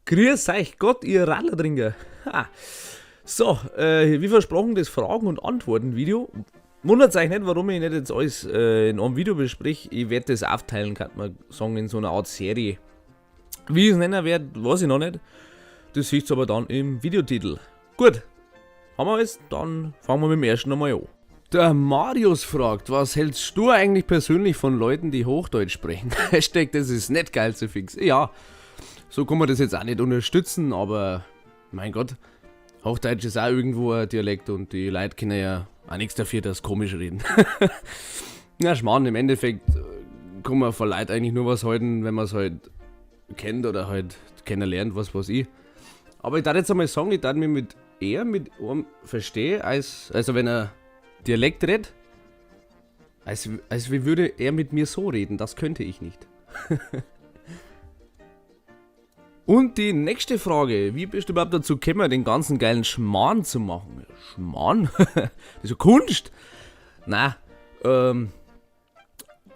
Grüß euch Gott, ihr Radlertrinker. Ha. So, wie versprochen, das Fragen- und Antworten-Video. Wundert euch nicht, warum ich nicht jetzt alles in einem Video bespreche. Ich werde das aufteilen, kann man sagen, in so einer Art Serie. Wie ich es nennen werde, weiß ich noch nicht. Das seht ihr aber dann im Videotitel. Gut, haben wir alles, dann fangen wir mit dem ersten einmal an. Der Marius fragt, was hältst du eigentlich persönlich von Leuten, die Hochdeutsch sprechen? Hashtag, das ist nicht geil so fix. Ja, so kann man das jetzt auch nicht unterstützen, aber mein Gott, Hochdeutsch ist auch irgendwo ein Dialekt und die Leute können ja auch nichts dafür, dass sie komisch reden. Ja, Schmarrn, im Endeffekt kann man von Leuten eigentlich nur was halten, wenn man es halt kennt oder halt kennenlernt, was weiß ich. Aber ich darf jetzt einmal sagen, ich darf mich mit eher mit einem verstehen, als, also wenn er Dialekt redet, als wie würde er mit mir so reden, das könnte ich nicht. Und die nächste Frage, wie bist du überhaupt dazu gekommen, den ganzen geilen Schmarrn zu machen? Schmarrn? Das ist ja Kunst! Na,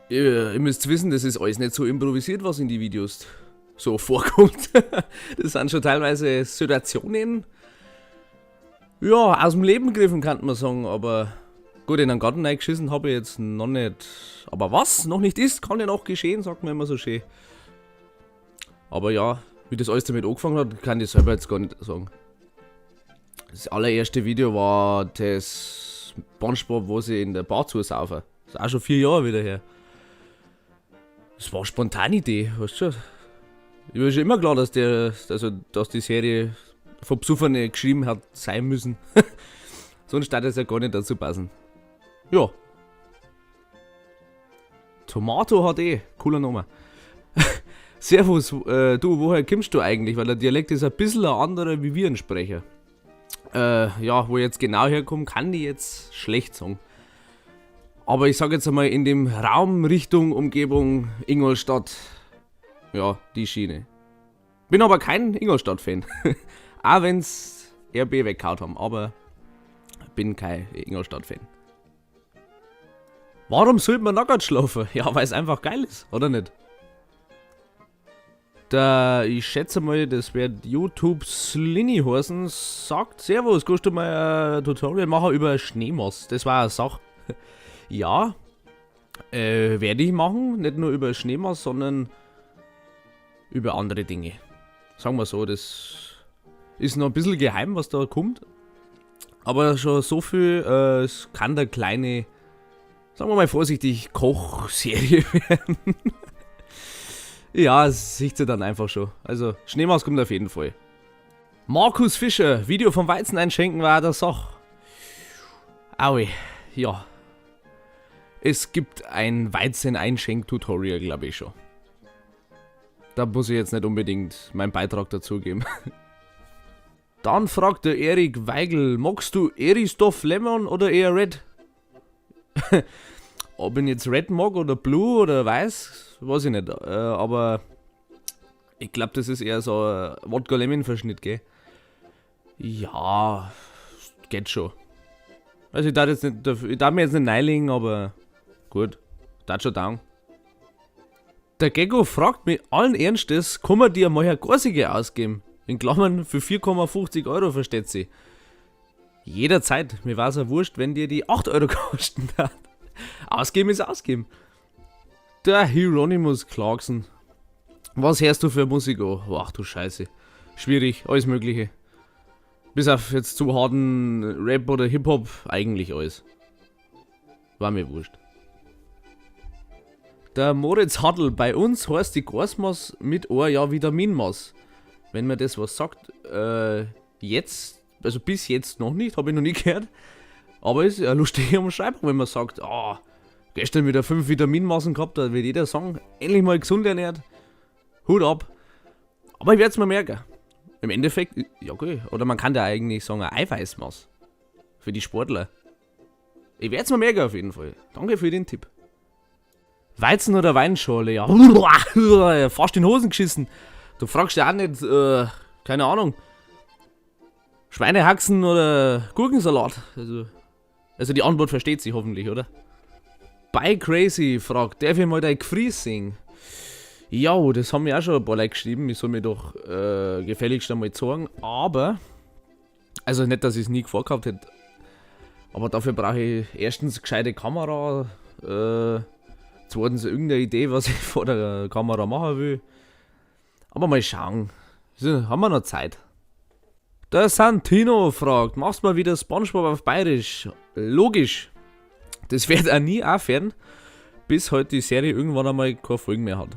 ihr müsst wissen, das ist alles nicht so improvisiert, was in die Videos so vorkommt. Das sind schon teilweise Situationen, ja, aus dem Leben gegriffen, kann man sagen, aber gut, in einen Garten reingeschissen habe ich jetzt noch nicht. Aber was noch nicht ist, kann ja noch geschehen, sagt man immer so schön. Aber ja, wie das alles damit angefangen hat, kann ich selber jetzt gar nicht sagen. Das allererste Video war das SpongeBob, wo sie in der Bar zusaufen. Das ist auch schon 4 Jahre wieder her. Das war eine spontane Idee, weißt du schon. Ich war schon immer klar, dass die Serie von Besoffenen geschrieben hat sein müssen. Sonst würde es ja gar nicht dazu passen. Ja. Tomato HD, cooler Name. Servus, du, woher kommst du eigentlich? Weil der Dialekt ist ein bisschen ein anderer, wie wir ihn sprechen. Ja, wo ich jetzt genau herkomme, kann ich jetzt schlecht sagen. Aber ich sag jetzt einmal in dem Raum Richtung Umgebung Ingolstadt. Ja, die Schiene. Bin aber kein Ingolstadt-Fan. Auch wenn's RB weggehauen haben, aber bin kein Ingolstadt-Fan. Warum sollte man nackert schlafen? Ja, weil's einfach geil ist, oder nicht? Da, ich schätze mal, das wird YouTube Slinny heißen, sagt Servus, kannst du mal ein Tutorial machen über Schneemass? Das war eine Sache. Ja, werde ich machen, nicht nur über Schneemass, sondern über andere Dinge. Sagen wir so, das ist noch ein bisschen geheim, was da kommt. Aber schon so viel, es kann der kleine, sagen wir mal vorsichtig, Kochserie werden. Ja, es sieht sich dann einfach schon. Also, Schneemass kommt auf jeden Fall. Markus Fischer, Video vom Weizen einschenken war der Sache. Aui, ja. Es gibt ein Weizen-Einschenk-Tutorial, glaub ich schon. Da muss ich jetzt nicht unbedingt meinen Beitrag dazugeben. Dann fragt der Erik Weigel, magst du Eristoff Lemon oder eher Red? Ob ich jetzt Red mag oder Blue oder Weiß, weiß ich nicht. Aber ich glaub, das ist eher so ein Wodka-Lemon-Verschnitt, gell? Ja, geht schon. Also ich darf jetzt nicht, ich darf mir jetzt nicht reinlegen, aber gut, darf schon down. Der Gecko fragt mich allen Ernstes, kann man dir mal eine Gorsige ausgeben? In Klammern für 4,50 Euro, versteht sie. Jederzeit, mir war's ja wurscht, wenn dir die 8 Euro kosten hat. Ausgeben ist ausgeben. Der Hieronymus Clarkson. Was hörst du für Musik an? Ach du Scheiße. Schwierig, alles Mögliche. Bis auf jetzt zu harten Rap oder Hip-Hop, eigentlich alles. War mir wurscht. Der Moritz Hadl, bei uns heißt die Gasmaß mit Ohr ja Vitaminmaß. Wenn mir das was sagt, jetzt, also bis jetzt noch nicht, hab ich noch nie gehört. Aber ist ja eine lustige Umschreibung, wenn man sagt, gestern wieder 5 Vitaminmaßen gehabt, da wird jeder sagen, endlich mal gesund ernährt. Hut ab. Aber ich werd's mir merken. Im Endeffekt, ja okay, oder man kann da eigentlich sagen, ein Eiweißmaß. Für die Sportler. Ich werd's mir merken auf jeden Fall. Danke für den Tipp. Weizen oder Weinschorle, ja. Fast in Hosen geschissen. Du fragst ja auch nicht, keine Ahnung, Schweinehaxen oder Gurkensalat. Also die Antwort versteht sich hoffentlich, oder? Bye Crazy fragt, darf ich mal dein Gefries sehen? Ja, das haben mir auch schon ein paar Leute geschrieben, ich soll mir doch gefälligst einmal zeigen, aber, also nicht, dass ich es nie vorgehabt hätte, aber dafür brauche ich erstens gescheite Kamera, zweitens irgendeine Idee, was ich vor der Kamera machen will. Aber mal schauen. So, haben wir noch Zeit. Der Santino fragt: Machst mal wieder SpongeBob auf Bayerisch? Logisch. Das wird auch nie aufhören, bis halt die Serie irgendwann einmal keine Folgen mehr hat.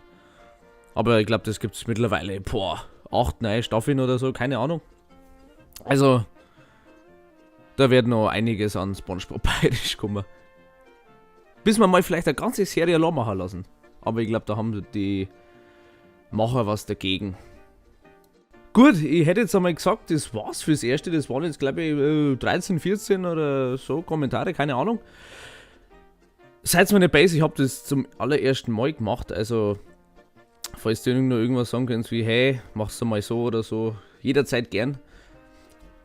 Aber ich glaube, das gibt es mittlerweile, boah, 8, 9 Staffeln oder so, keine Ahnung. Also, da wird noch einiges an SpongeBob Bayerisch kommen. Bis wir mal vielleicht eine ganze Serie allein machen lassen. Aber ich glaube, da haben die Macher was dagegen. Gut, ich hätte jetzt einmal gesagt, das war's fürs Erste. Das waren jetzt, glaube ich, 13, 14 oder so Kommentare, keine Ahnung. Seid mir nicht böse, ich habe das zum allerersten Mal gemacht. Also, falls ihr noch irgendwas sagen könnt, wie: Hey, mach's mal so oder so, jederzeit gern.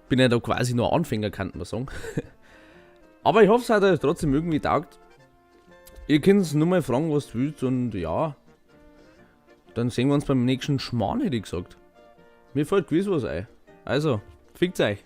Bin ja da quasi nur Anfänger, kann man sagen. Aber ich hoffe, es hat euch trotzdem irgendwie taugt. Ihr könnt nur mal fragen, was du willst, und ja, dann sehen wir uns beim nächsten Schmarrn, hätte ich gesagt. Mir fällt gewiss was ein. Also, fickt euch.